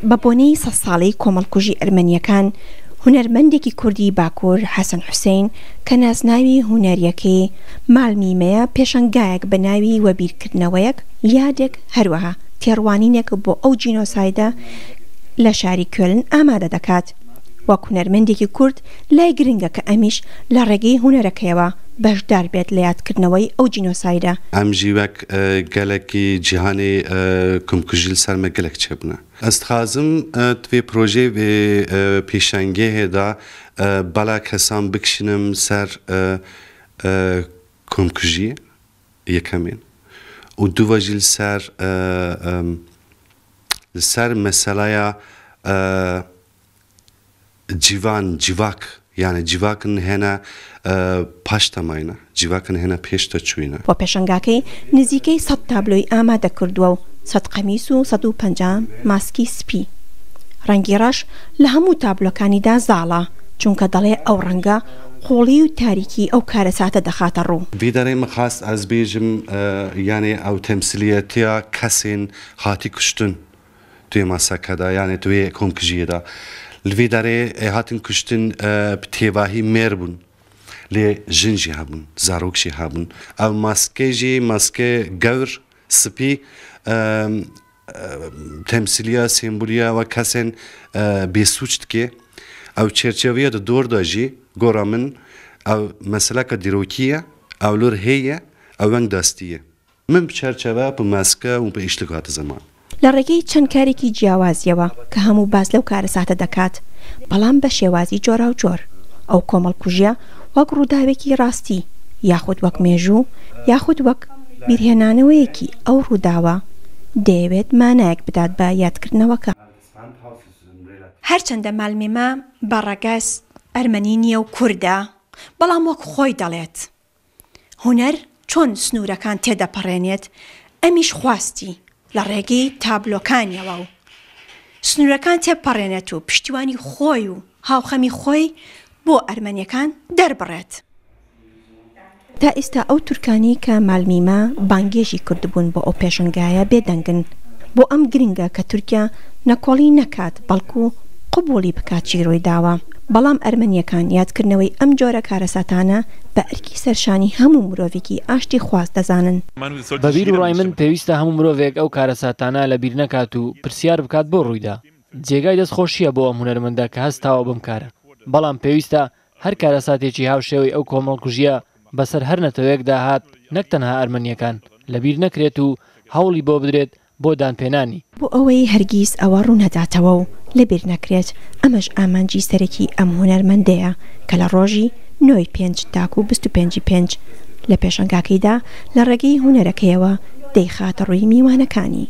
بە بۆنەی سەدساڵەی کۆمەڵکوژی ئەرمەنییەکان، هونەرمەندێکی کوردی باکوور حەسەن حوسەین کە نازناوی هونەرییەکەی مالمیمەیە پێشەنگایەک بە ناوی وەبیرکردنەوەیەک، یادێک، هەروەها تێڕوانینێک بۆ ئەو جینۆسایدە لە شاری کۆلن ئامادە دەکات. وەک هونەرمەندێکی کورد لای گرنگە کە ئەمیش لە ڕێگەی هونەرەکەیەوە بەشدار بێت لە یادکردنەوەی ئەو جینۆسایدە. ئەم ژی وەک گەلەکی جیهانێ کومکوژی li ser me gelek çêbûne. Ez dixwazim di vê projeyê vê pêşangehê de bala kesan bikişînim ser komkujiyê yekemîn û dûva jî li ser li ser meselaya Civan, civak, yanî civakin hene paş de mayne, civakin hene pêş de çûyne. بۆ پێشەنگاکەی نزیکەی سەد تابلۆی ئامادە کردووە و سەد قەمیس و 150 ماسکی سپی. ڕەنگی ڕەش لە هەموو تابلۆکانیدا زاڵە، چونکە دەڵێ ئەو ڕەنگە قووڵی و تاریکی ئەو کارەساتە دەخاتە ڕوو. Vê derê min xwest ez bêjim yanî ew temsîliyetiya kesên hatî kuştin di wê masakre de yanî di wê komkujiyê de li vê derê hatin kuştin bi têvahî mêr bûn lê jin jî hebûn zarok jî hebûn ew maske jî maske gewr spî temsîliya semboliya wek kesên bêsûc dike ew çerçeveya di dor de jî gora min ew meseleke dîrokî ye ew li wir heye ew weng destî ye. Min bi çerçeve, bi meske û bi îşlik hate ziman. لە ڕێگەی چەند کارێکی جیاوازیەوە کە هەموو باس لەو کارەساتە دەکات، بەڵام بە شێوازی جۆراوجۆر، ئەو کۆمەڵکوژیە وەک ڕووداوێکی ڕاستی یاخود وەک مێژوو یاخود وەک بیرهێنانەوەیەکی ئەو ڕووداوە دەیەوێت مانایەک بدات بە یادکردنەوەکە. هەرچەندە مالمێما بە ڕەگەز ئەرمەنی نییە و کوردە، بەڵام وەک خۆی دەڵێت، هونەر چۆن سنوورەکان تێدەپەڕێنێت، ئەمیش خواستی لە ڕێگەی تابلۆکانیەوە و سنوورەکان تێبپەڕێنێت و پشتیوانی خۆی و هاوخەمی خۆی بۆ ئەرمەنیەکان دەربڕێت. تا ئیستا ئەو تورکانەی کە مالمیمە بانگێژی کردبوون بۆ ئەو پێشەنگایە بێدەنگن. بۆ ئەم گرنگە کە تورکیا نەکۆڵی نەکات بەڵکو قبوڵی بکات چی ڕوویداوە. بەڵام ئەرمەنیەکان یادکردنەوەی ئەم جۆرە کارەساتانە بە ئەرکی سەرشانی هەموو مرۆڤێکی ئاشتی خواز دەزانن. بە بیر و ڕای من پێویستە هەموو مرۆڤێک ئەو کارەساتانە لە بیر نەکات و پرسیار بکات بۆ ڕوویدا. جێگای دەست خۆشییە بۆ ئەم هونەرمەندە کە هەستاوە بەم کارە. بەڵام پێویستە هەر کارەساتێکی هاوشێوەی ئەو کۆمەڵکوژییە بەسەر هەر نەتەوەیەکدا هات نەک تەنها ئەرمەنییەکان لە بیر نەکرێت و هەوڵی بۆ بدرێت بۆ دانپێنانی. بۆ ئەوەی هەرگیز ئەوە ڕوونەداتەوە و لەبیر نەکرێت، ئەمەش ئامانجی سەرەکی ئەم هونەرمەندەیە کە لە ڕۆژی نۆ ی پێنج تاکو 25 ی پێنج لە پێشەنگاکەیدا لە ڕێگەی هونەرەکەیەوە دەیخاتە ڕووی میوانەکانی.